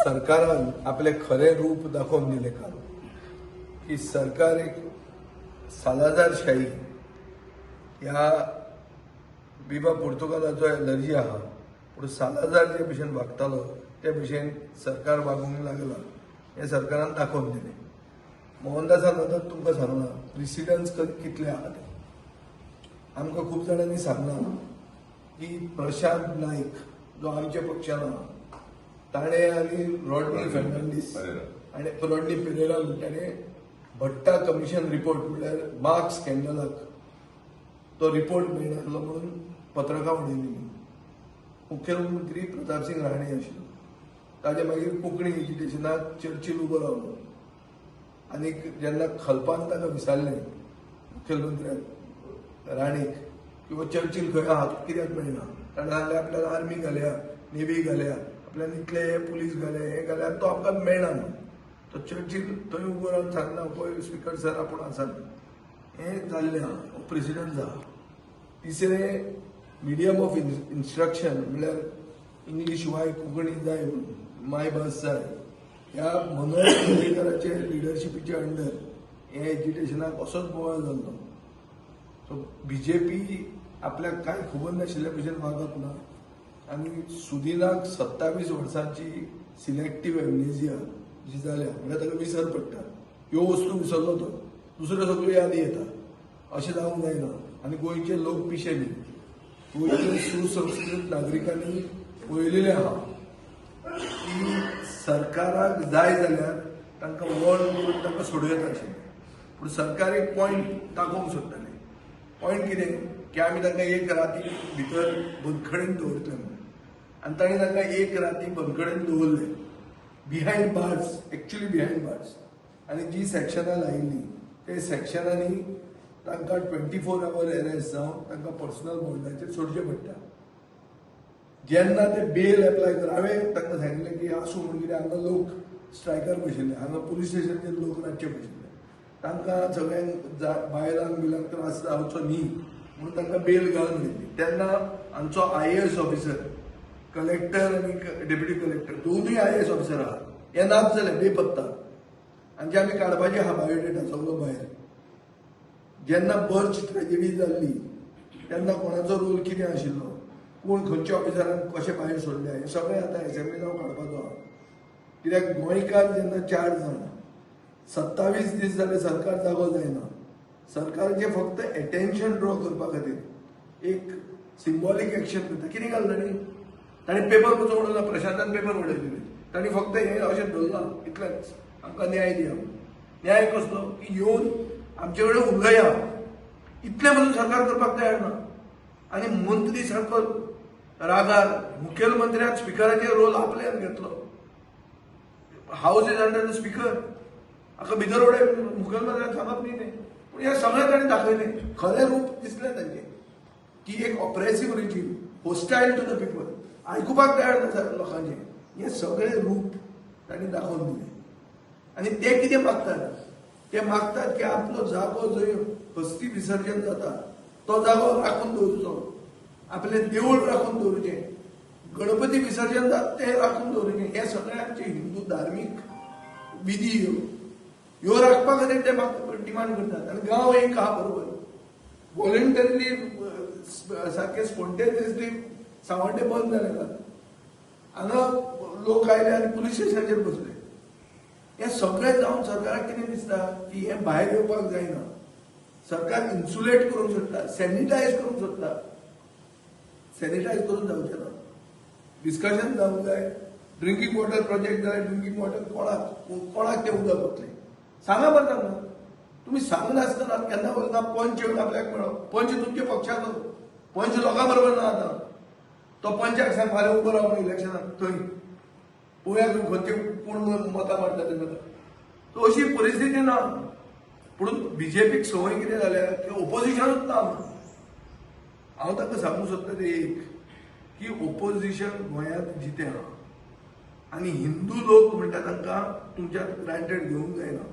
सरकारान आपलें खरें रूप दाखोवन दिलें काल, की सरकार एक सालाझारशाही, ह्या बिबा पुर्तुगालाचो एलर्जी आहा, पूण सालाझार जे भशेन वागतालो ते भशेन सरकार वागूंक लागला हें सरकारान दाखोवन दिलें. मोहनदासान आतां तुमकां सांगलां प्रिसिडन्स कितले आहा ते. आमकां खूब जाणांनी सांगलां की प्रशांत नायक जो आमच्या पक्षान आहा ताणें आनी रॉडनी फर्नांडीस आनी रॉडनी पिरेरा ताणें भट्टा कमिशन रिपोर्ट, म्हणल्यार मार्क स्कॅन्डलाक तो रिपोर्ट मेळनासलो म्हणून पत्रकां उडयल्ली. मुख्यमंत्री प्रतापसिंग राणे आशिल्लो. ताजे मागीर कोंकणी एजिटेशनाक चर्चील उबो रावलो आनी जेन्ना खलपान ताका विचारलें मुख्यमंत्र्याक राणेक की हो चर्चील खंय आहा, कित्याक मेळना, ताणें सांगलें आपल्यान आर्मी घाल्या, नेव्ही घाल्या, आपल्यान इतले हे पुलीस घाले, हे घाले आनी तो आमकां मेळना म्हणून. तो चर्चील थंय उबो रावन सांगला, पळय स्पिकर सर, आपूण आसा. हें जाल्लें आहा, हो प्रेसिडंट आहा. तिसरें, मिडियम ऑफ इन्स्ट्रक्शन म्हणल्यार इंग्लीश शिवाय कोंकणी जाय म्हणून, मायभास जाय. ह्या मनोहर पर्रीकराचे लिडरशिपीच्या अंडर हे एजिटेशनाक असोच बोवाळ जाल्लो. सो बीजेपी आपल्याक कांय खबर नाशिल्ल्या भशेन वागप ना आनी सुदिनाक 27 वर्सांची सिलेक्टीव एमनेजिया जी जाल्या, म्हणल्यार ताका विसर पडटा. ह्यो वस्तू विसरलो तो, दुसऱ्यो सगळ्यो यादी येता. अशें जावंक जायना आनी गोंयचे लोक पिशे न्ही. गोंयचे सुसंस्कृत नागरिकांनी पळयलेलें आहा की सरकाराक जाय जाल्यार तांकां वॉर्न करून तांकां सोडूं येता आशिल्लें, पूण सरकार एक पॉयंट दाखोवंक सोदतालें. पॉयंट कितें की आमी तांकां एक राती भितर बंदखणीन दवरतले म्हणून आनी तांणी तांकां एक राती बंदखणीन दवरले, behind bars, actually behind bars. आनी जी सेक्शनां लायिल्लीं ते सेक्शनांनी तांकां 24 our arrest जावन तांकां पर्सनल बॉन्डाचेर सोडचें पडटा. जेन्ना ते बेल एप्लाय कर, हांवें तांकां सांगिल्लें की आसूं म्हणून, कितें हांगा लोक स्ट्रायकार बशिल्ले, हांगा पुलीस स्टेशनाचेर लोक रातचे बशिल्ले, तांकां सगळ्यांक बायलांक बिलांक त्रास जावचो न्ही म्हणून तांकां बेल घाल म्हणिल्ली. तेन्ना आमचो आयएएस ऑफिसर, कलेक्टर आनी डेप्युटी कलेक्टर दोनूय आयएएस ऑफिसर आहा, हे नाच जाले, बेपत्ता. आनी जे आमी काडपाचे आहा बायोडेटा सगळो भायर. जेन्ना बर्च ट्रेजेडी जाल्ली तेन्ना कोणाचो रोल कितें आशिल्लो, कोण खंयच्या ऑफिसरान कशें भायर सोडले, हें सगळें आतां एसेंब्लीन हांव काडपाचो आहा. कित्याक गोंयकार जेन्ना चार जाण 27 दीस जाले सरकार जागो जायना, सरकाराचें फक्त एटेन्शन ड्रॉ करपा खातीर एक सिंबॉलीक एक्शन करता. कितें घाल तांणी? तांणी पेपर कसो उडयला, प्रशांतान पेपर उडयलेले. तांणी फक्त हें अशें धरलां इतलेंच, आमकां न्याय दिया. न्याय कसलो? की येवन आमचे कडेन उलया, इतलें पसून सरकार करपाक तयार ना. आनी मंत्री सारको रागार, मुखेलमंत्र्यान स्पिकराचेर रोल आपल्यान घेतलो. House is under the speaker. हाका भितर उडय मुखेलमंत्र्यान सांगप न्ही तें. पूण हें सगळें ताणें दाखयलें, खरें रूप दिसलें तांचें की एक oppressive regime, hostile to the people, आयकुपाक तयार ना लोकांचें. हें सगळें रूप तांणी दाखोवन दिलें. आनी ते कितें मागतात? ते मागतात की आपलो जागो जंय हस्ती विसर्जन जाता तो जागो राखून दवरचो, आपलें देवूळ राखून दवरचें, गणपती विसर्जन जाता तें राखून दवरचें. हे सगळे आमचे हिंदू धार्मीक विधी ह्यो, ह्यो राखपा खातीर ते डिमांड करतात. आनी गांव एक आहा बरोबर, वॉलंटरीली सारके स्पॉन्टेनियसली सांवड्डे बंद जाले का? हांगा लोक आयले आनी पुलीस स्टेशनाचेर बसले. हें सगळें जावन सरकाराक कितें दिसता की हें भायर येवपाक जायना. सरकार इन्सुलेट करूंक सोदता, सॅनिटायज करूंक सोदता. सॅनिटायज करून जावचें ना. डिस्कशन जावंक जाय. ड्रिंकींग वॉटर प्रोजेक्ट जाय. ड्रिंकींग वॉटर कोणाक कोणाक तें उदक वतलें, सांगा बरें तांकां. तुमी सांगनासतना केन्ना वतना पंच येवन आपल्याक मेळ्ळो. पंच तुमच्या पक्षाचो, पंच लोकां बरोबर ना. आतां तो पंचाक सांग फाल्यां उबो राव म्हणून इलेक्शनाक, थंय पळोवया खंयचे कोण मतां मारता ते मतां. तो अशी परिस्थिती ना. पूण बीजेपीक संवय कितें जाल्या की ओपोजिशनूच ना म्हणून. हांव तांकां सांगूंक सोदता तें एक की ओपोजिशन गोंयांत जितें आहा आनी हिंदू लोक म्हणटा तांकां तुमच्या ग्रांटेड घेवंक जायना.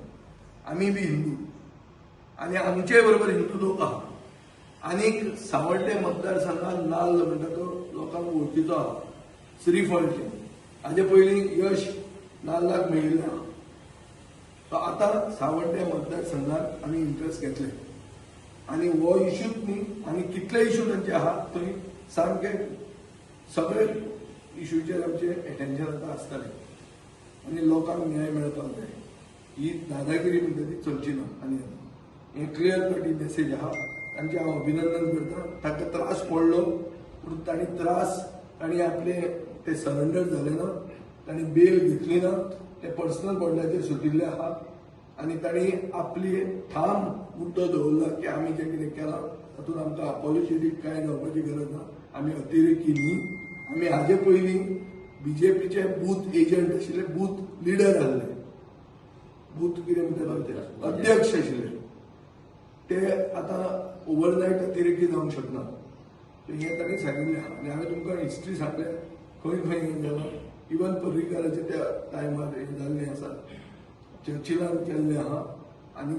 आमी बी हिंदू आनी आमचे बरोबर हिंदू लोक आहा. आनीक सावड्डे मतदारसंघात नाल्ल म्हणटा तो लोकांक वळखीचो आहा, श्रीफळचे. हाजे पयलीं यश नाल्लाक मेळिल्लें आहा. सो आतां सावड्डे मतदारसंघात आमी इंट्रस्ट घेतले आनी हो इशूच न्ही आनी कितले इशू तांचे आहा थंय सामके सगळे इशूचेर आमचें एटेन्शन आतां आसतलें आनी लोकांक न्याय मेळपाक जाय. ही दादागिरी म्हणटा ती चलची ना. आनी हें क्लियर कट ही मेसेज आहा. तांचें हांव अभिनंदन करता. तांकां त्रास पडलो पूण तांणी त्रास तांणी आपले ते सरेंडर जाले ना, तांणी बेल घेतली ना, ते पर्सनल बॉन्डाचेर सुटिल्ले आहा आनी तांणी आपली ठाम मुद्दो दवरला की आमी जें कितें केलां तातूंत आमकां अपॉलॉजेटीक कांय जावपाची गरज ना. आमी अतिरेकी न्ही. आमी हाजे पयलीं बीजेपीचे बूथ एजंट आशिल्ले, बूथ लिडर आहले, बूथ कितें म्हणटा ते अध्यक्ष आशिल्ले, ते आतां ओवरनायट अतिरेकी जावंक शकना. हें तांणी सांगिल्लें आहा. आनी हांवें तुमकां हिस्ट्री सांगलें खंय खंय हें जालां. इवन पर्रीकाराच्या त्या टायमार हें जाल्लें आसा, चर्चिलान केल्लें आहा आनी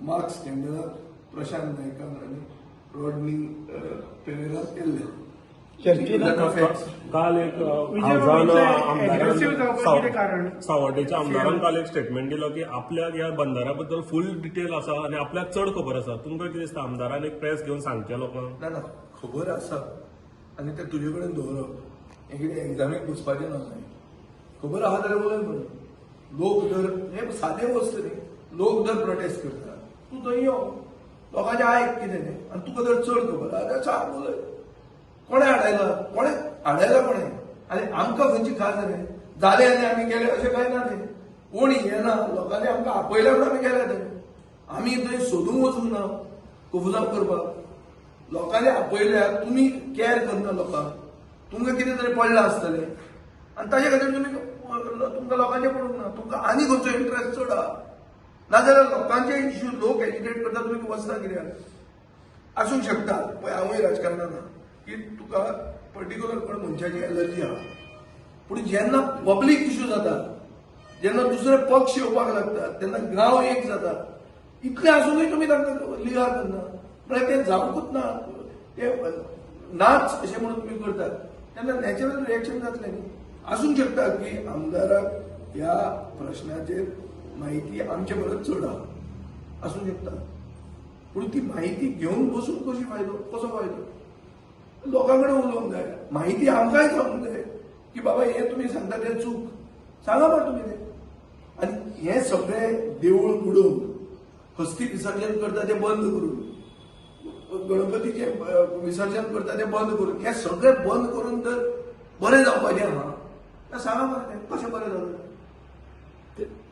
मार्क्स स्कँडलाक प्रशांत नायकान आनी रॉडनी पेरेरान केल्लें. काल एक आमदारान सावड्डेच्या आमदारान काल एक स्टेटमेंट दिलो की आपल्याक ह्या बंदारा बद्दल फूल डिटेल आसा आनी आपल्याक चड खबर आसा. तुमकां कितें दिसता आमदारान एक प्रेस घेवन सांगचें लोकांक? ना ना, खबर आसा आनी तें तुजे कडेन दवरप हें कितें एग्जामीक बसपाचें ना. न्हय, खबर आहा जाल्यार उलय म्हणून. लोक जर हें सादें वस्त न्ही, लोक जर प्रोटेस्ट करता तूं थंय यो, लोकांचें आयक कितें तें, आनी तुका जर चड खबर आहा जाल्यार सांग, उलय. कोणें हाडयला, कोणें हाडयला कोणें आनी आमकां खंयची खास जालें जालें आनी आमी गेले अशें कांय ना. तें कोण येना, लोकांनी आमकां आपयल्या म्हणून आमी गेले. थंय आमी थंय सोदूंक वचूंक ना कोफुसांव करपाक. लोकांनी आपयल्या, तुमी कॅर करना लोकांक, तुमकां कितें तरी पडलां आसतलें आनी ताजे खातीर तुमी तुमकां लोकांचें पडूंक ना. तुमकां आनी खंयचो इंट्रस्ट चड आहा नाजाल्यार लोकांचे इश्यू लोक एजिटेट करता, तुमी वचना कित्याक? आसूंक शकता, पळय हांवूय राजकारणान आहा की तुका पर्टिक्युलर कोण मनशाची एलर्जी आहा, पूण जेन्ना पब्लीक इश्यू जाता, जेन्ना दुसरे पक्ष येवपाक लागतात, तेन्ना गांव एक जाता, इतलें आसुनूय तुमी तांकां लिगार करना, म्हळ्यार तें जावंकूच ना, ते नाच अशें म्हणून तुमी करतात तेन्ना नॅचरल रिएक्शन जातलें न्ही. आसूंक शकता की आमदाराक ह्या प्रश्नाचेर म्हायती आमचे परस चड आहा, आसूंक शकता, पूण ती म्हायती घेवन बसून कशी फायदो, कसो फायदो? लोकां कडेन उलोवंक जाय, म्हायती आमकांय सांगूंक जाय की बाबा हें तुमी सांगता तें चूक, सांगा मरे तुमी तें. आनी हें सगळें देवूळ बुडोवन हस्ती विसर्जन करता तें बंद करून, गणपतीचें विसर्जन करता तें बंद करून, हें सगळें बंद करून तर बरें जावपाचें आहा, तें सांगा मरे तें कशें बरें जातलें?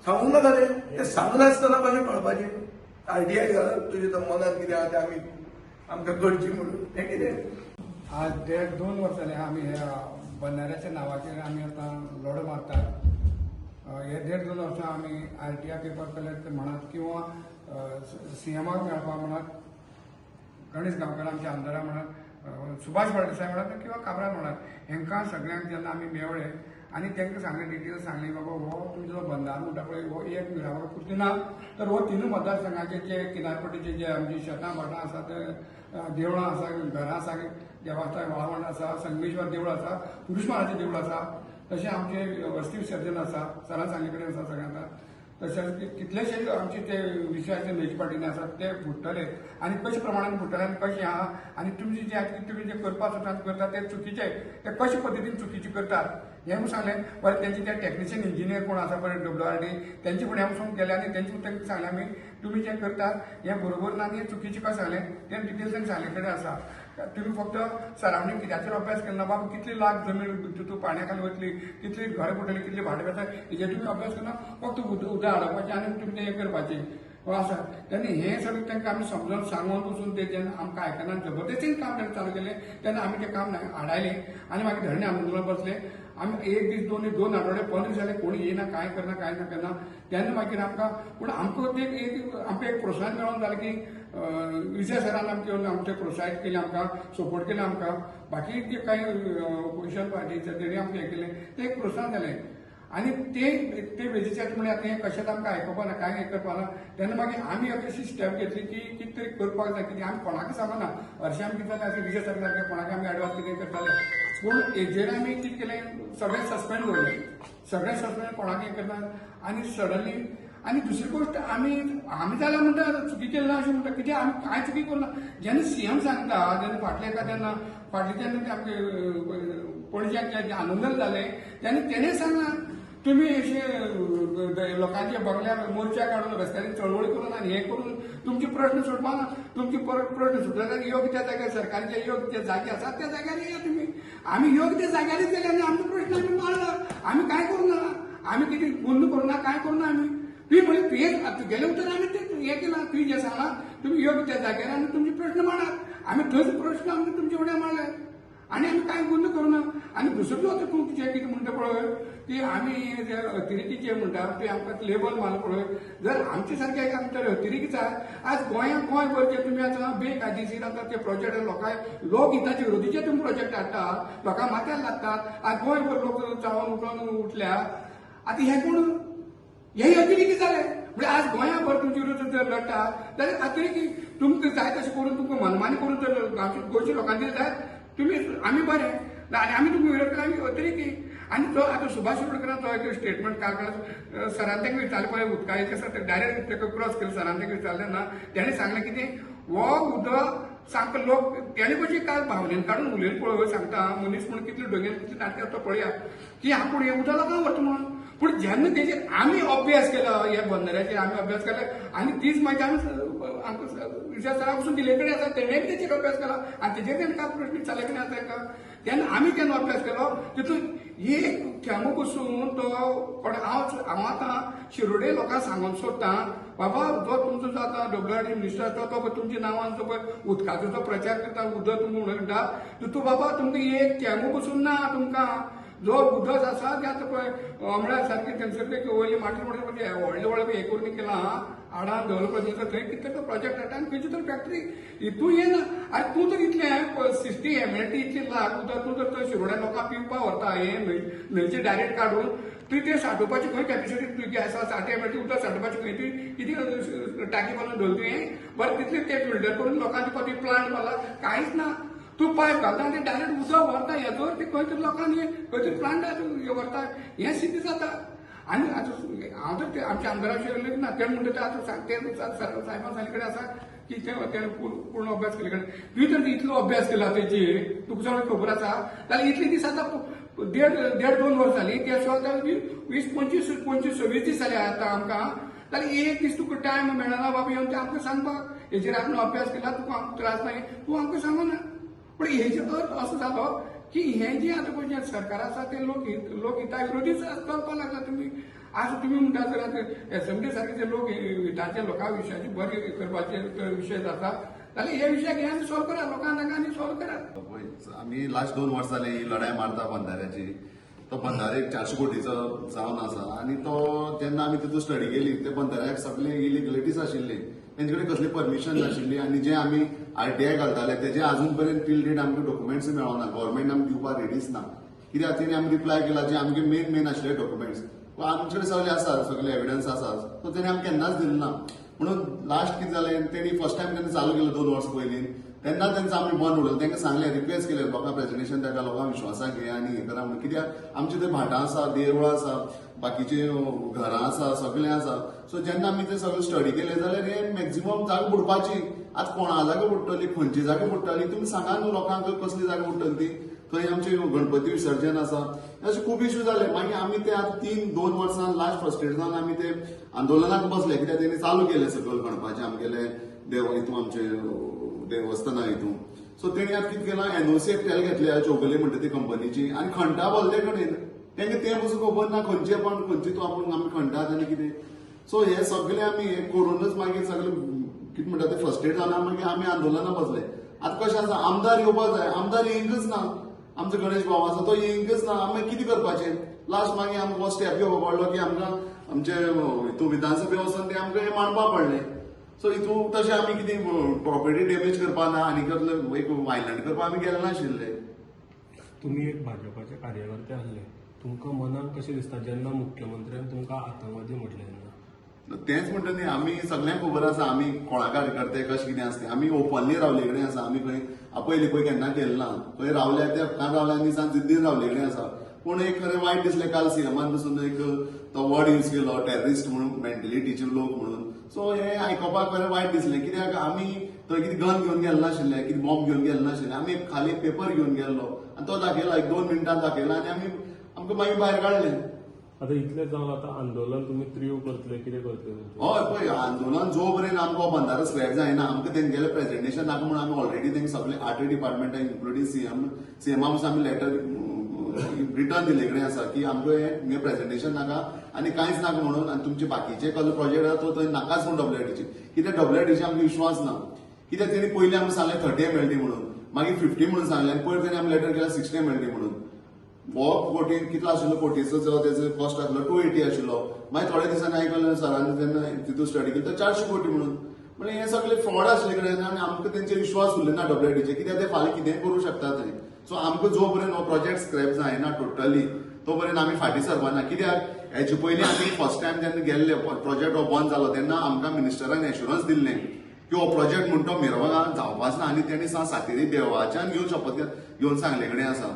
सांगूंक नाका तें, तें सांगनासतना कशें कळपाचें? आरटीआय घाल, तुजें मनांत कितें आहा तें आमी आमकां कळचें म्हणून तें कितें. आज 1.5-2 वर्सां जालीं आमी ह्या बंदाऱ्याच्या नांवाचेर आमी आतां लढो मारतात. हे 1.5-2 वर्सां आमी आरटीआय पेपर कलेक्ट म्हणात किंवा सीएमाक मेळपाक म्हणात, गणेश गांवकर आमच्या आमदारा म्हणात, सुभाष फळदेसाय म्हणात किंवा काब्राल म्हणात, हेंकां सगळ्यांक जेन्ना आमी मेळ्ळे आनी तांकां सांगलें, डिटेल्स सांगली, बाबा हो तुमचो बंदारो म्हणटा पळय हो एक मिराबाग पुरती ना, तर हो तिनूय मतदारसंघाचे जे किनारपट्टीचे जे आमची शेतां भाटां आसा, ते देवळां आसा, घरां आसा, देवस्थान वाळवंट आसा, संगमेश्वर देवूळ आसा, पुरुष महाराजचें देवूळ आसा, तशें आमचें वस्ती विसर्जन आसा, सरान सांगले कडेन आसा सगळ्यांक, तशेंच कितलेशे आमचे ते विशयाचे न्हंयचे पाटीन आसात ते फुट्टले आनी कशे प्रमाणान फुट्टले आनी कशें आहा आनी तुमचे जे तुमी जे करपाक सोदतात करतात ते चुकीचे, ते कशे पद्दतीन चुकीचे करतात हें म्हूण सांगलें. परत तेंचे ते टॅक्निशियन इंजिनियर कोण आसा पळय डब्ल्यू आर डी तेंचे फुडें वचून गेले आनी तेंचे तांकां सांगलें आमी तुमी जें करतात हें बरोबर ना आनी हें चुकीचें कशें सांगलें तें डिटेल्सान सांगले कडेन आसा. तुमी फक्त सरावंडींग कित्याचेर अभ्यास केलो ना, बाबा कितली लाख जमीन तितून पाण्या खाली वतली, कितली घरां पडटली, कितली भाडें वता, हेजेर तुमी अभ्यास करना, फक्त उदक हाडपाचें आनी तुमी तें हें करपाचें आसा. तेन्ना हें सगळें तांकां आमी समजून सांगून पसून ते जेन्ना आमकां आयकना जबरदस्तीन काम तेणें चालू केलें तेन्ना आमी तें काम आडायलें आनी मागीर धरणे आंदोलनाक बसले. आमी एक दीस दोन दीस 2 आठवडे 15 दीस जाले कोणी येयना, कांय करना, कांय ना करना. तेन्ना मागीर आमकां पूण आमकां ते एक आमकां एक प्रोत्साहन मेळोन जालें की विजय सरान आमकां येवन आमचें प्रोत्साहीत केलें, आमकां सपोर्ट केलें, आमकां बाकी जे कांय ओपोजिशन पार्टीचे तेणी आमकां हें केलें तें एक प्रोत्साहन जालें. आनी ते ते बेजीचेर म्हळ्यार आतां हें कशेंच आमकां आयकुपाक ना, कांय हें करपाक ना. तेन्ना मागीर आमी अशी स्टेप घेतली की कितें तरी करपाक जाय, कितें आमी कोणाकूय सांगना. हरशीं आमी कितें जालें अशें विजय सर सारकें कोणाकय आमी एडवायस कितें करताले, पूण हेजेर आमी कितें केलें सगळें सस्पेंड दवरलें. सगळें सस्पेंड कोणाक हें करना आनी सडनली. आनी दुसरी गोश्ट आमी आमी जाल्यार म्हणटा चुकी केली ना अशें म्हणटा, कित्याक आमी कांय चुकी करूं ना. जेन्ना सीएम सांगता जेन्ना फाटले एका तेन्ना फाटले जेन्ना आमचे पणज्याक जें आंदोलन जालें तेन्ना तेणें सांगलां तुमी अशे लोकांच्या बंगल्यार मोर्चा काडून रस्त्यांनी चळवळी करून आनी हें करून तुमचे प्रश्न सुटपाना, तुमचे प्रश्न सुटले जाल्यार योग्य त्या जाग्यार सरकारचे योग्य ते जागे आसात त्या जाग्यार येया तुमी. आमी योग्य त्या जाग्यारच गेले आनी आमचो प्रश्न आमी मांडला. आमी कांय करूं ना, आमी कितें गुंद करूं ना, कांय करूं ना आमी. तुवें म्हणलें तुवें तुगेलें उतर आमी तें हें केलां, तुवें जें सांगलां तुमी योग्य त्या जाग्यार आनी तुमचे प्रश्न मांडात. आमी थंयच प्रश्न आमचे तुमचे फुडें मांडले आनी आमी कांय गुंद करूं ना. आनी दुसरो जो आतां तूं जें कितें म्हणटा पळय की आमी जे अतिरेकी जे म्हणटा ते आमकां लेबल मारला पळय, जर आमचे सारके आमकां तर अतिरेकी जाय. आज गोंयांत गोंयभर जे तुमी आतां बेकायदेशीर आतां ते प्रोजेक्ट लोकांक लोकहिताचे विरोधीचे तुमी प्रोजेक्ट हाडटात, लोकांक माथ्यार लागतात. आज गोंयभर लोक चावन उठून उठल्या, आतां हें कोण हे अतिरेकी जाले. म्हणजे आज गोंयाभर तुमचे विरुद्ध जर लढटा जाल्यार अतिरेकी तुमकां जाय तशें करून तुमकां मनमानी करून जर गोंयच्या लोकांनी जाय तुमी आमी बरें आनी आमी तुमकां विरोध केला आमी अतिरेकी. आनी तो आतां सुभाष शिरोडकरान तो एक स्टेटमेंट काल काल सरान तांकां विचारलें पळय उदकाचें आसा तें डायरेक्ट ताका क्रॉस केलें, सरान तांकां विचारलें ना, तेणें सांगलें कितें हो उदक सामको लोक तेणें कशी काल भावनेन काडून उलयलें पळय सांगता मनीस म्हूण कितले डोंगेन कितले नाटकां तो पळया की आपूण हें उदक लोकांक व्हरता म्हणून. पूण जेन्ना तेजेर आमी अभ्यास केलो ह्या बंदराचेर आमी अभ्यास केलो आनी तीच म्हायती आमी आमकां विचार सरा पसून दिल्ले कडेन आसा, तेणें बी तेचेर अभ्यास केला आनी तेजेर तेणें कांय प्रश्न विचारले कडेन आसा तांकां. तेन्ना आमी जेन्ना अभ्यास केलो तितून एक थेंबो पसून तो कोण हांव आतां शिरोडे लोकांक सांगूंक सोदतां बाबा जो तुमचो जो आतां डब्ल्यू मिनिस्टर आसा तो पळय तुमच्या नांवान जो पळय उदकाचो जो प्रचार करता उदक तुमकां म्हणटा तितून बाबा तुमकां एक थेंबो पसून ना, तुमकां जो उदक आसा ते आतां पळय म्हळ्यार सारकें थंयसर एक वयली माटी म्हणजे व्हडले व्हडले हें करून केलां आडान दवरलो पळय थंय कितले तो प्रोजेक्ट हाडटा आनी खंयची तर फॅक्टरी हितून येना. आरे तूं तर इतलें 60 MLT इतले लाख उदक तूं तर थंय शिरोड्या लोकांक पिवपाक व्हरता, हें न्हंयचें डायरेक्ट काडून तुवें तें सांठोवपाची खंय कॅपेसिटी तुजी आसा? 60 MLT उदक सांठोवपाची खंय तुवें कितें टाकी बांदून दवरली तुवें? बरें तितलें तें फिल्टर करून लोकांक दिवपा तुवें प्लांट बांदला? कांयच ना. तूं पायप घालता आनी डायरेक्ट उदक व्हरता हेजो ते खंय तरी लोकांनी खंय तरी प्लांट व्हरता, हें सिद्ध जाता. आनी आतां हांव तर आमच्या आमदाराचेर उलयत ना, ते म्हणटा ते आतां ते सायबा सांगले कडेन आसा की तेणें पूर्ण अभ्यास केले कडेन. तुवें तर इतलो अभ्यास केला तेजेर तुका सगळें खबर आसा जाल्यार इतले दीस आतां देड दोन वर्स जालीं त्या शिवाय आतां 20 25 25 26 दीस जाले आतां आमकां, जाल्यार एक दीस तुका टायम मेळना बाबा येवन ते आमकां सांगपाक हेजेर आपलो अभ्यास केला तुका आमकां त्रास ना तूं आमकां सांगना. पूण हेजे अर्थ असो जालो की हें जें आतां पळय जें सरकार आसा तें लोकहिता विरोधीच चलपाक लागला. तुमी आज तुमी म्हणटा जर आतां एसेंब्ली सारके जे लोक हिताचे लोकां विशयाचे बरें करपाचे विशय जाता जाल्यार हे विशयाक हे आनी सॉल्व करात, लोकांक नाका आनी सॉल्व करात. आमी लास्ट 2 वर्सां जाली ही लढाय मारता बंधाऱ्याची. तो बंधारे 400 कोटीचो जावन आसा आनी तो जेन्ना आमी तितून स्टडी केली ते बंधाऱ्याक सगळे इलिगलिटीज आशिल्ली, तेंचे कडेन कसली परमिशन नाशिल्ली आनी जे आमी RTI घालताले तेजे अजून पर्यंत टील डेट आमकां डॉक्युमेंट्स मेळना, गव्हर्मेंट आमकां दिवपाक रेडीच ना. कित्याक तेणी आमी रिप्लाय केला जे आमगे मेन मेन आशिल्ले डॉक्युमेंट्स आमचे कडेन सगळे आसा, सगळे एविडन्स आसा, सो तेणी आमकां केन्नाच दिले ना. म्हणून लास्ट कितें जालें तेणी फर्स्ट टायम तेन्ना चालू केलो 2 वर्सां पयलीं, तेन्ना तेंचो आमी बंद उडयलो. तांकां सांगलें, रिक्वेस्ट केलें लोकांक प्रेजेंटेशन ताका लोकांक विश्वासाक घे आनी हें करा म्हणून. कित्याक आमचे थंय भाटां आसा, देवळां आसा, बाकीचे घरां आसा, सगळें आसा. सो जेन्ना आमी ते सगळें स्टडी केलें जाल्यार हे मॅक्झिमम जागा बुडपाची. आतां कोणा जागा बुडटली, खंयची जागा बुडटली तुमी सांगा न्हू लोकांक कसली जागा बुडटली ती. थंय आमचे गणपती विसर्जन आसा, अशे खूब इश्यू जाले. मागीर आमी ते आतां 3-2 वर्सां लास्ट फ्रस्ट्रेट जावन आमी ते आंदोलनाक बसले. कित्याक तेणी चालू केलें सकयल खणपाचें आमगेले देव हितून आमचे देवस्थाना हितून. सो तेणी आतां कितें केलां, NOC एकट्याले घेतल्या चौगुले म्हणटा ती कंपनीची आनी खणटा भल्ले कडेन. तांकां तें पसून खबर ना खंयचे पण खंयचे तूं आपूण आमी खणटात आनी कितें. सो हे सगळे आमी हे करूनच मागीर सगळे कितें म्हणटा ते फ्रस्ट्रेट जावन मागीर आमी आंदोलनाक बसले. आतां कशें आसा, आमदार येवपाक जाय, आमदार येयकच ना. आमचो गणेश भाव आसा तो येयकच ना, आमी कितें करपाचें? लास्ट मागीर आमकां हो स्टेप घेवपा पडलो की आमकां आमचे हितून विधानसभे वचून ते आमकां हें मांडपा पडलें. सो हितून तशें आमी कितें प्रॉपर्टी डॅमेज करपा ना आनी कसलें एक वायलंट करपा आमी गेले नाशिल्ले. तुमी एक भाजपाचे कार्यकर्ते आसले, तुमकां मनाक कशें दिसता जेन्ना मुख्यमंत्र्यान तुमकां आतंकवादी म्हटलें तेन्ना? तेंच म्हणटा न्ही, आमी सगल्यांक खबर आसा आमी कोणा कार्यकर्ते कशें कितें आसता. आमी ओपनली रावले कडेन आसा, आमी खंय आपयले पळय केन्ना केलें ना, खंय रावल्या त्या हक्कान रावल्या आनी सान जिद्दीन रावले कडेन आसा. पूण एक खरें वायट दिसलें काल सीएमान पसून एक तो वर्ड यूज केलो टेररिस्ट म्हणून, मेंटलिटीचे लोक म्हणून. सो हे आयकोपाक खरें वायट दिसलें, कित्याक आमी थंय कितें गन घेवन गेले नाशिल्ले, कितें बॉम्ब घेवन गेले नाशिल्ले, आमी एक खाली पेपर घेवन गेल्लो आनी तो दाखयला, एक 2 मिनटां दाखयला आनी आमी आमकां मागीर भायर काडले. आता इतलें जावन आतां आंदोलन तुमी त्रीव करतले, कितें करतले? हय, पळय आंदोलन जो पर्यंत आमकां बंधारो स्क्रॅप जायना, आमकां तेंगेलें प्रेजेंटेशन नाका म्हणून आमी ऑलरेडी तेंकां सगळे आठय डिपार्टमेंटां इन्क्लुडींग सीएमा पसून आमी लेटर रिटर्न दिल्ले कडेन आसा की आमकां हें प्रेजेंटेशन नाका आनी कांयच नाका म्हणून, आनी तुमचे बाकीचे कसलो प्रोजेक्ट आसा तो थंय नाकाच म्हणून डब्ल्यूआयडीचे, कित्याक डब्ल्यूआयडीचे आमकां विश्वास ना. कित्याक तेणी पयलीं आमकां सांगलें 30 MLD म्हणून, मागीर 50 म्हणून सांगलें आनी पयर तेणी आमी लेटर केला 60 MLD म्हणून. हो कोटी कितलो आशिल्लो, कोटीचो जो तेजो कॉस्ट आसलो 280 आशिल्लो, मागीर थोड्या दिसांनी आयकलें सरान जेन्ना तितून स्टडी केली तर 400 कोटी म्हणून. म्हणजे हे सगळे फ्रॉड आसले कडेन आनी आमकां तेंचे विश्वास उरले ना डब्ल्यूआयडीचे, कित्याक ते फाल्यां कितेंय करूं शकता थंय. सो आमकां जो पर्यंत हो प्रोजेक्ट स्क्रॅप जायना टोटली तो पर्यंत आमी फाटीं सरपाना. कित्याक हेचे पयलीं आमी फर्स्ट टायम जेन्ना गेल्ले प्रोजेक्ट हो बंद जालो तेन्ना आमकां मिनिस्टरान एश्युरन्स दिल्लें की हो प्रोजेक्ट म्हणटा तो मिरबागान जावपाच ना, आनी तेणी सातेरी देवाच्यान घेवन शपथ घेवन सांगले कडेन आसा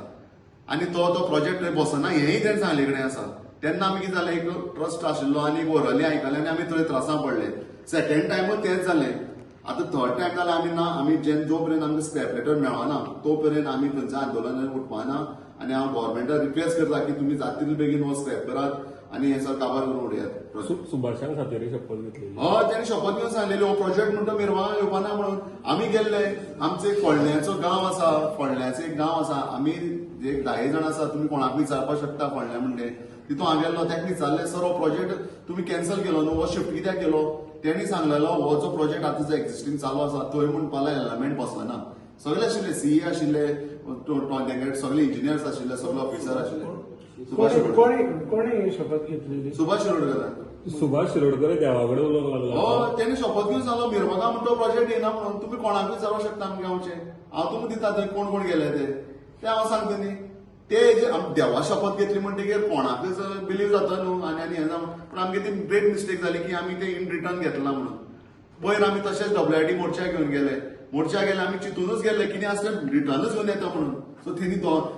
आनी तो तो प्रोजेक्ट थंय बसना हेंय तेणें सांगले कडेन आसा. तेन्ना आमी कितें जालें, एक ट्रस्ट आशिल्लो आनी एक ओरली आयकलें आनी आमी थंय त्रासां पडले. सेकेंड टायमूय तेंच जालें. आतां थर्ड टायम जाल्यार आमी ना, आमी जेन्ना जो पर्यंत आमकां स्क्रॅप लेटर मेळना तो पर्यंत आमी खंयचें आंदोलन उठपाना. आनी हांव गव्हर्मेंटाक रिक्वेस्ट करता की तुमी जाता तितले बेगीन हो स्क्रॅप करात आनी हें सगळें काबार करून उडयात. सुभाषान सातेरी शपथ घेतली, हय तेणें शपथ घेवन सांगलेली हो प्रोजेक्ट म्हणटा मिरवांगा येवपाना म्हणून. आमी गेल्ले, आमचो एक फोडण्याचो गांव आसा, फोडण्याचो एक गांव आसा, आमी एक 10 जाण आसा, तुमी कोणाक विचारपाक शकता फोडण्या म्हणटे तितून हांव गेल्लो, ताका विचारलें सर हो प्रोजेक्ट तुमी कॅन्सल केलो न्हू, हो शिफ्ट कित्याक केलो? तेणी सांगलेलो हो जो प्रोजेक्ट आतां जो एक्झिस्टींग चालू आसा थंय म्हणपाक एलिमेंट बसना. सगळे आशिल्ले, सीए आशिल्ले, तेंगे सगळे इंजिनियर्स आशिल्ले, सगळे ऑफिसर आशिल्ले. कोणी शपथ घेतलेली? सुभाष शिरोडकर. सुभाष शिरोडकर देवा कडेन उलोवंक लागला. हय, तेणी शपथ घेवन सांगलो मिरबागा म्हणटो प्रोजेक्ट येना म्हणून. तुमी कोणाक विचारूंक शकता आमच्या गांवचे, हांव तुमकां दिता थंय कोण कोण गेले ते हांव सांगता न्ही. ते जे देवा शपथ घेतली म्हणटकीर कोणाकच बिलीव जाता न्हू आनी आनी हें जावं. पूण आमगे ती ग्रेट मिस्टेक जाली की आमी ते इन रिटर्न घेतला म्हणून. पयर आमी तशेंच डब्ल्यूआयडी मोर्चा घेवन गेले, मोर्चा गेले आमी चिंतूनच गेले कितें आसलें रिटर्नच घेवन येता म्हणून. सो तेणी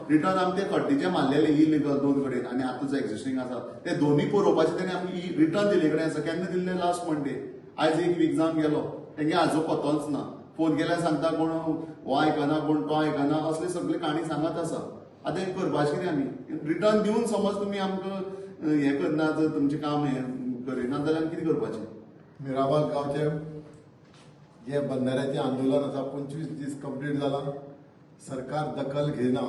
रिटर्न आमी ते खड्डीचे मारलेले इलिगल 2 कडेन आनी आतां जो एक्झिस्टींग आसा ते दोनूय पुरोवपाचे तेणी आमकां रिटर्न दिल्ले कडेन आसा. केन्ना दिल्ले? Last Monday. आयज एक वीक जावन गेलो, तेंगे आजो पत्तोच ना. फोन केल्यार सांगता कोण हो आयकना कोण तो आयकना, असले सगळे काणी सांगत आसा. आतां हें करपाचें कितें आमी? रिटर्न दिवन समज तुमी आमकां हें करना, जर तुमचें काम हें करिना जाल्यार आमी कितें करपाचें? मिराबाग गांवचें जे बंधाऱ्याचें आंदोलन आसा 25 दीस कंप्लीट जालां. सरकार दखल घेना,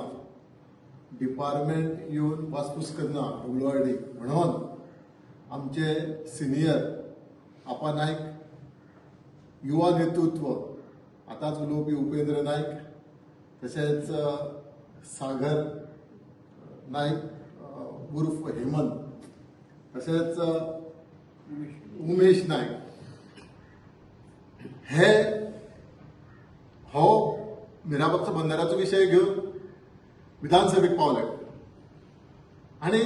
डिपार्टमेंट येवन वासपूस करना डब्ल्यूआयडी. म्हणून आमचे सिनियर आपा नायक, युवा नेतृत्व आतांच उलोवपी उपेंद्र नायक, तशेंच सागर नायक उर्फ हेमंत, तशेंच उमेश नायक, हे हो मिराबागचो बंधाऱ्याचो विशय घेवन विधानसभेक पावले आनी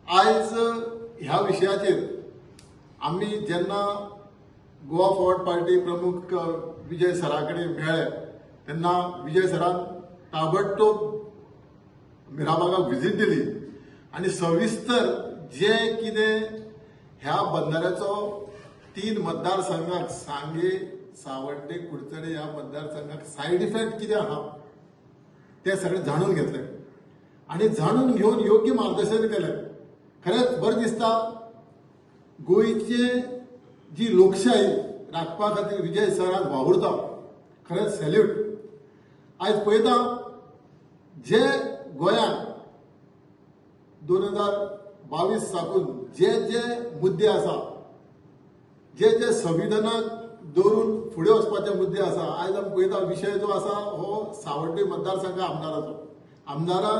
आयज ह्या विशयाचेर आमी जेन्ना गोवा फॉरवर्ड पार्टी प्रमुख विजय सरा कडेन मेळ्ळे तेन्ना विजय सरान ताबडतोब मिराबागाक व्हिजीट दिली आनी सविस्तर जे कितें ह्या बंधाऱ्याचो 3 मतदारसंघाक, सांगे, सावड्डे, कुडचडे ह्या मतदारसंघाक सायड इफेक्ट कितें आहा ते सगळें जाणून घेतले आनी जाणून घेवन योग्य मार्गदर्शन केलें. खरेंच बरें दिसता गोंयचे जी लोकशाही राखपा खातीर विजय सर आज वावुरता, खरेंच सॅल्यूट. आयज पळयता जे गोंयांत 2022 साकून जे जे मुद्दे आसा, जे जे संविधानाक दवरून फुडें वचपाचे मुद्दे आसा, आयज आमी पळयता विशय जो आसा हो सावड्डे मतदारसंघ आमदाराचो. आमदारा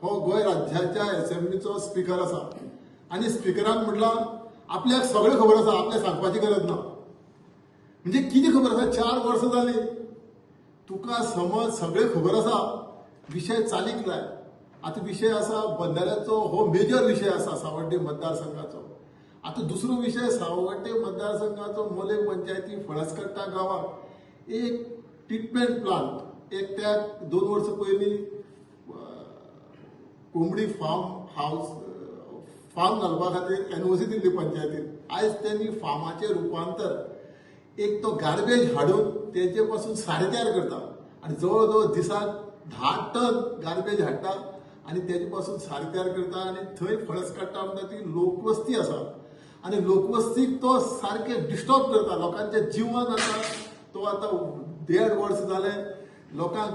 हो गोंय राज्याच्या एसेंब्लीचो स्पिकर आसा आनी स्पिकरान म्हटलां आपल्याक सगळें खबर आसा, आपल्याक सांगपाची गरज ना. म्हणजे कितें खबर आसा? 4 वर्सां जालीं तुका समज सगळें खबर आसा, विशय चालीक लाय. आतां विशय आसा बंधाऱ्याचो, हो मेजर विशय आसा सावड्डे मतदारसंघाचो. आतां दुसरो विशय सावड्डे मतदारसंघाचो मोले पंचायती फळसकट्टा गांवाक एक ट्रिटमेंट प्लांट एक त्या 2 वर्सां पयलीं कोंबडी फार्म हावस फार्म घालपा खातीर एनओसी दिल्ली पंचायतीन. आयज त्यांनी फार्माचें रुपांतर एक तो गार्बेज हाडून तेजे पासून सारें तयार करता आनी जवळ जवळ दिसाक 10 टन गार्बेज हाडटा आनी तेजे पासून सारें तयार करता आनी थंय फळस काडटा. म्हणटा ती लोकवस्ती आसा आनी लोकवस्तीक तो सारकें डिस्टर्ब करता. लोकांचें जीवन आतां तो आतां 1.5 वर्स जालें लोकांक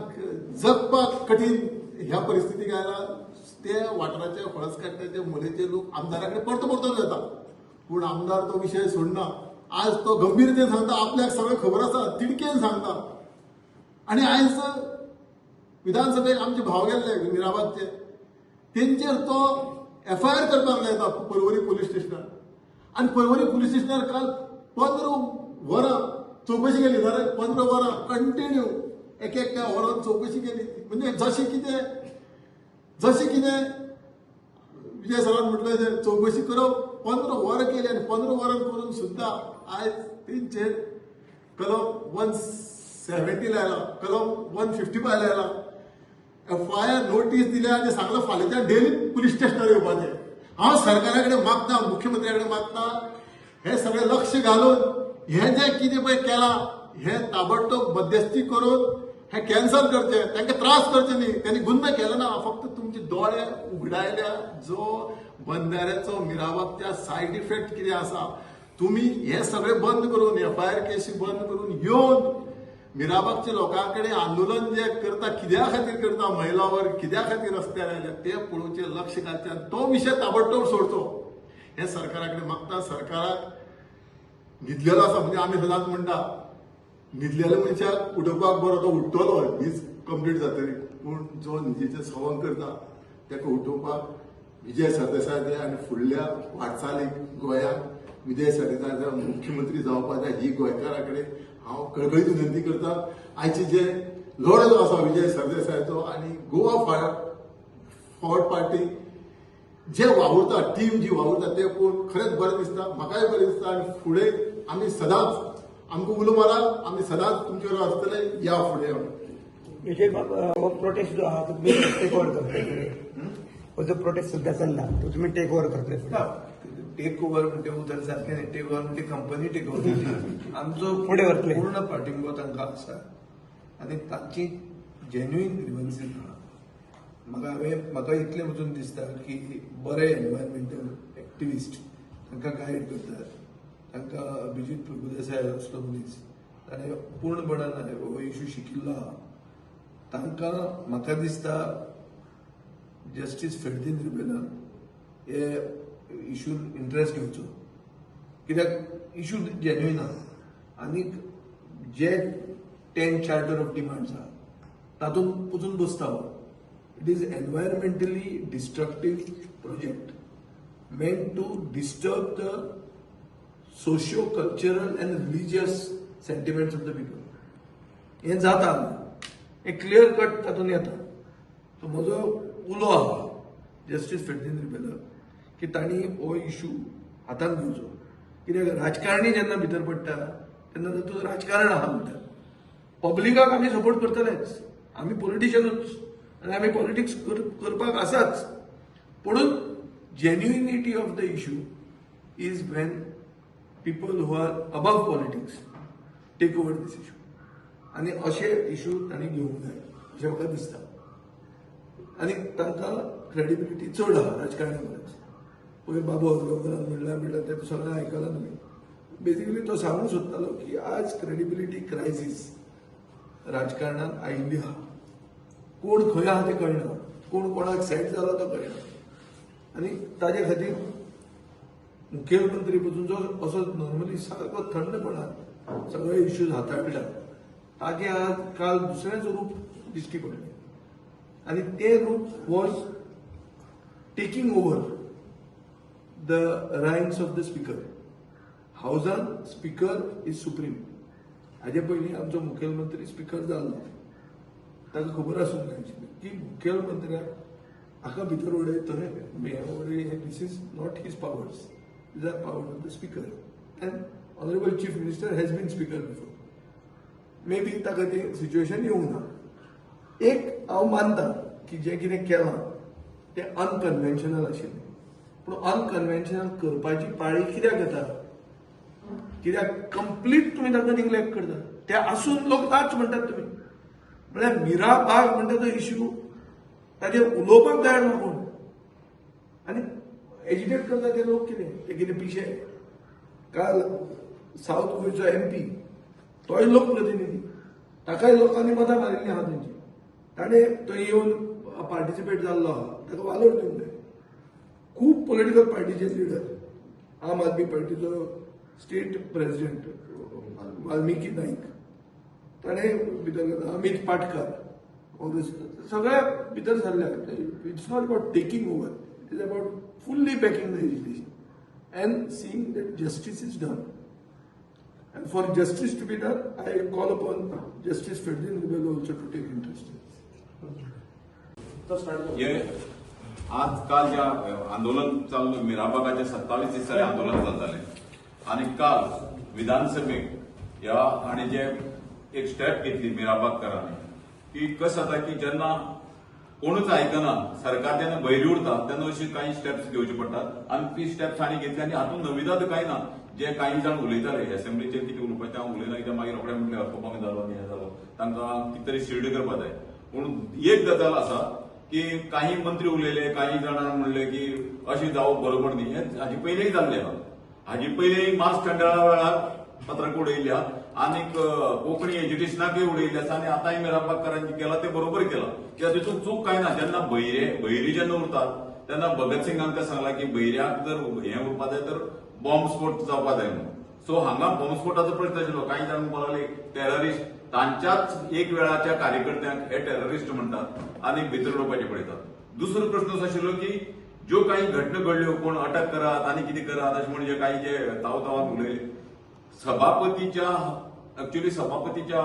जगपाक कठीण ह्या परिस्थितीक आयला. ते वाठाराचे फळस काडटाचे मोलेचे लोक आमदारा कडेन परतो परतो येता, पूण आमदार तो विशय सोडना. आज तो गंभीरतेन सांगता, आपल्याक सगळें खबर आसा, तिडकेन सांगता. आनी आयज विधानसभेक आमचे भाव गेल्ले मिराबागचे, तेंचेर तो एफआयआर करपाक लायता पर्वरी पोलीस स्टेशनार. आनी पर्वरी पोलीस स्टेशनार काल 15 वरां चवकशी केली. जाल्यार 15 वरां कंटिन्यू एक एकट्या वरान चवकशी केली. म्हणजे जशें कितें विजय सरान म्हटलें चवकशी करप, 15 वरां केली. आनी 15 वरां करून सुद्दां आयज तेंचेर कलम 170 लायला, कलम 155 लायला. एफआयआर नोटीस दिल्या आनी सांगलां फाल्यांच्यान डेली पुलीस स्टेशनार येवपाचें. हांव सरकारा कडेन मागता, मुख्यमंत्र्या कडेन मागता, हे सगळें लक्ष घालून हें जें कितें पळय केलां हें ताबडतोब मध्यस्थी करून हें कॅन्सल करचें. तांकां त्रास करचे न्ही. त्यांनी गुन्हा केलो ना, फक्त तुमचे दोळे उगडायल्या जो बंदाऱ्याचो मिराबागच्या सायड इफेक्ट कितें आसा, तुमी हे सगळें बंद करून एफआयआर केसी बंद करून येवन मिराबागच्या लोकां कडेन आंदोलन जे करता, कित्या खातीर करता, महिला वर्ग कित्या खातीर रस्त्यार आयल्या ते पळोवचें, लक्ष घालचें आनी तो विशय ताबडतोब सोडचो हें सरकारा कडेन मागता. सरकाराक न्हिदलेलो आसा, म्हणजे आमी सदांच म्हणटा न्हिदलेल्या मनशाक उठोवपाक बरो, तो उठ्ठलो न्हीज कंप्लीट जातली, पूण जो न्हिदेचें सवंग करता ताका उठोवपाक विजय सरदेसाय जाय आनी फुडल्या वाटचालीक गोंयांत विजय सरदेसाय जाय मुख्यमंत्री जावपाक जाय ही गोंयकारा कडेन हांव कळकळीत विनंती करता. आयचे जे लढो जो आसा विजय सरदेसायाचो आनी गोवा फॉरवर्ड पार्टी जे वावुरता, टीम जी वावुरता ते पळोवन खरेंच बरें दिसता, म्हाकाय बरें दिसता. आनी फुडें आमी सदांच आमकां उलो मारात, आमी सदांच तुमचे बरोबर आसतले. या फुडें विजय बाब, हो प्रोटेस्ट जो आहा तो तुमी टेक ओवर करतले फुडें? हो जो प्रोटेस्ट सध्या चल्ला तो तुमी टेक ओवर करतले फुडें? टेक ओवर म्हणटे उतर सारकें न्ही. टेक ओवर म्हणजे कंपनी टेक ओवर. आमचो फुडें व्हरतले. पूर्ण पाठिंबो तांकां आसा आनी तांची जेन्युइन ग्रिवन्सीस आहा. म्हाका इतलें पसून दिसता की बरे एनवायरमेंटल एक्टिविस्ट तांकां गायड करतात. तांकां अभिजीत प्रभुदेसाय असलो मनीस ताणें पूर्णपणान हो इशू शिकिल्लो आहा. तांकां म्हाका दिसता जस्टीस फेर्दीन रिबेलान हे इशून इंट्रस्ट घेवचो, कित्याक इशू जेन्युइन आहा आनीक जे 10 चार्टर ऑफ डिमांड्स आहा तातूंत पसून बसता हो. It is environmentally destructive project meant to disturb the socio cultural and religious sentiments of the people. हें जाता, हें क्लियर कट तातूंत येता. सो म्हजो उलो आहा जस्टीस फेर्दीन रिबेलाक की तांणी हो इशू हातांत घेवचो, कित्याक राजकारणी जेन्ना भितर पडटा तेन्ना तातूंत राजकारण आहा म्हणटा. पब्लिकाक आमी सपोर्ट करतलेच, आमी पॉलिटिशियनूच आनी आमी पॉलिटिक्स करपाक आसाच, पूण genuinity of the issue is when people who are above politics take over this issue. आनी अशे इशू तांणी घेवंक जाय अशें म्हाका दिसता आनी तांकां क्रेडिबिलिटी चड आहा राजकारण्या परस. पयर बाबू आजगांवकारान म्हणल्यार तें सगळें आयकलां तुमी. बेसिकली तो सांगूंक सोदतालो की आज क्रेडिबिलिटी क्रायसीस राजकारणांत आयिल्ली आहा. कोण खंय आहा तें कळना, कोण कोणाक सेट जाला तो कळना. आनी ताजे खातीर मुखेलमंत्री पसून जो असो नॉर्मली सारको थंडपणान सगळे इश्यूज हाताळटा ताजे आज काल दुसरेंच रूप दिश्टी पडलें आनी तें रूप was taking over the reins of the speaker. हावजान speaker is supreme. हाजे पयलीं आमचो मुखेलमंत्री स्पिकर जाल्लो, ताका खबर आसूंक जाय आशिल्लें की मुखेलमंत्र्याक हाका भितर उडयत थंय this is not his powers, these are power of the speaker and honourable chief minister has been speaker before. May be ताका तें सिच्युएशन येवंक ना. एक हांव मानता की जें कितें केलां तें अनकन्वेन्शनल आशिल्लें. पूण अनकन्वेन्शनल करपाची पाळी कित्याक येता? कित्याक कंप्लीट तुमी तांकां निग्लेक्ट करता. ते आसून लोक नाच म्हणटात तुमी. म्हळ्यार मिरा बाग म्हणटा तो इश्यू ताजेर उलोवपाक तयार ना कोण, आनी एजिटेट करता ते लोक कितें ते कितें पिशे. काल सावथ गोंयचो एमपी तोय लोकप्रतिनिधी, ताकाय लोकांनी मतां मारिल्लीं आहा तेंची, ताणें तो येवन पार्टिसिपेट जाल्लो आहा, ताका वालोर दिवंक जाय. खूब पॉलिटिकल पार्टीचे लिडर, आम आदमी पार्टीचो स्टेट प्रेसिडेंट वाल्मिकी नाईक ताणें भितर घेतला, अमित पाटकर काँग्रेस, सगळ्या भितर सरल्या. It's not about taking over, it is about fully backing the agitation and seeing that justice is done. And for justice to be done, I call upon Justice Ferdinand Rebello also to take interest in this. हे आज काल ज्या आंदोलन चालू मिराबागाचे 27 दिसांनी आंदोलन चलताले आनी काल विधानसभेक ह्या हांणी जे एक स्टेप घेतली मिराबागकारांनी की कशें जाता की जेन्ना कोणूच आयकना, सरकार जेन्ना भयरी उरता तेन्ना अशी काही स्टेप्स घेवचे पडटात आनी ती स्टेप्स हांणी घेतली. आनी हातूंत नविदाद कांय ना, जे काही जाण उलयताले असेंब्लीचेर कितें उलोवपाचें हांव उलयना, कित्याक मागीर रोखडे म्हटलें हक्कभंग जालो आनी हें जालो, तांकां कितें तरी शिल्ड करपा जाय. पूण एक गजाल आसा की काही मंत्री उलयले, काही जाणांनी म्हणले की अशें जावप बरोबर न्ही. हें हाजे पयलींय जाल्लें आहा. हाजे पयलीं मास खंडाळा वेळार पत्रक उडयल्ली आहा आनीक कोंकणी एज्युकेशनाकय उडयल्ली आसा आनी आतांय मिराबागकारांनी केलां तें बरोबर केलां. कित्याक तितूंत चूक कांय ना. जेन्ना भैरी जेन्ना उरतात तेन्ना भगत सिंगान सांगलां की भैऱ्याक जर हें उरपा जाय तर बॉम्ब स्फोट जावपा जाय म्हणून. सो हांगा बॉम्ब स्फोटाचो प्रश्न आशिल्लो. कांय जाण म्हणपाक लागले टेररिस्ट, तांच्याच एक वेळाच्या कार्यकर्त्यांक हे टेररिस्ट म्हणटात आनी भितर उडोवपाचे पळयतात. दुसरो प्रश्न असो आशिल्लो की ज्यो काही घटना घडल्यो, कोण अटक करात आनी कितें करात अशें म्हण जे काही जे तावतावान उलयले, सभापतीच्या एक्चुअली सभापतीच्या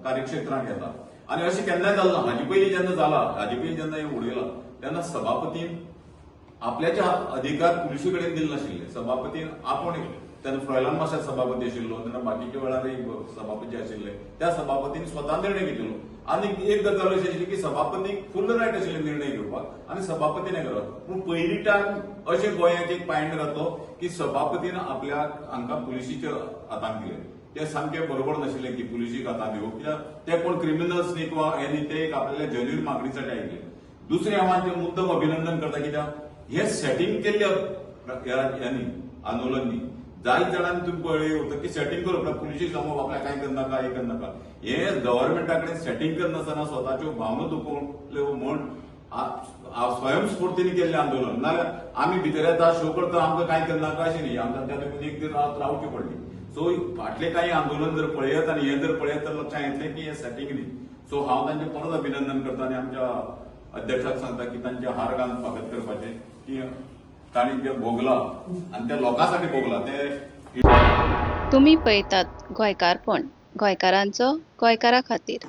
कार्यक्षेत्रांत येता आनी अशें केन्नाय जालें ना. हाजे पयलीं जेन्ना जाला, हाजे पयलीं जेन्ना हें उडयलां तेन्ना सभापतीन आपल्याच्या अधिकार पुलिसे कडेन दिले नाशिल्ले. सभापतीन आपूण तेन्ना फ्रॉयलान मार्शल सभापती आशिल्लो, तेन्ना बाकीच्या वेळारय सभापती आशिल्ले, त्या सभापतीन स्वता निर्णय घेतिल्लो. आनी एक गजाल अशी आशिल्ली की सभापतीक फुल रायट आशिल्ले निर्णय घेवपाक आनी सभापतीन हें करप. पूण पयली टायम अशें गोंयाक एक पायंड घातलो की सभापतीन आपल्याक हांकां पुलिशीच्या हातांत दिले. ते सामकें बरोबर नाशिल्लें की पुलिशीक हातांत दिवप, कित्याक ते कोण क्रिमिनल्स न्ही किंवा हें न्ही, ते एक आपल्या जेन्युइन मागणीसाठी आयिल्ले. दुसरें हांव हांचें मुद्दम अभिनंदन करता, कित्याक हे सेटींग केल्ले ह्यांनी आंदोलननी जायत जाणांनी तुमी पळय होतं की सेटींग करप, पुलिशी सांगप आपल्याक कांय करनाका, हें करनाका. हे गव्हर्मेंटा कडेन सेटींग करनासतना स्वताच्यो भावना दुखोवल्यो म्हूण स्वयंस्फूर्तीने केल्लें आंदोलन. नाजाल्यार आमी भितर येता शो करता आमकां कांय करनाका अशें न्ही, आमकां त्या देखून एक दीस रात रावची पडली. सो फाटलें कांय आंदोलन जर पळयत आनी हें जर पळयत तर लक्षांत येतलें की हें सेटींग न्ही. सो हांव तांचें परत अभिनंदन करता आनी आमच्या अध्यक्षाक सांगता की तांचे हार घालून स्वागत करपाचें की तांणी जें भोगलां आनी त्या लोकां साठी भोगलां ते. तुमी पळयतात गोंयकारपण, गोंयकारांचो गोंयकारा खातीर.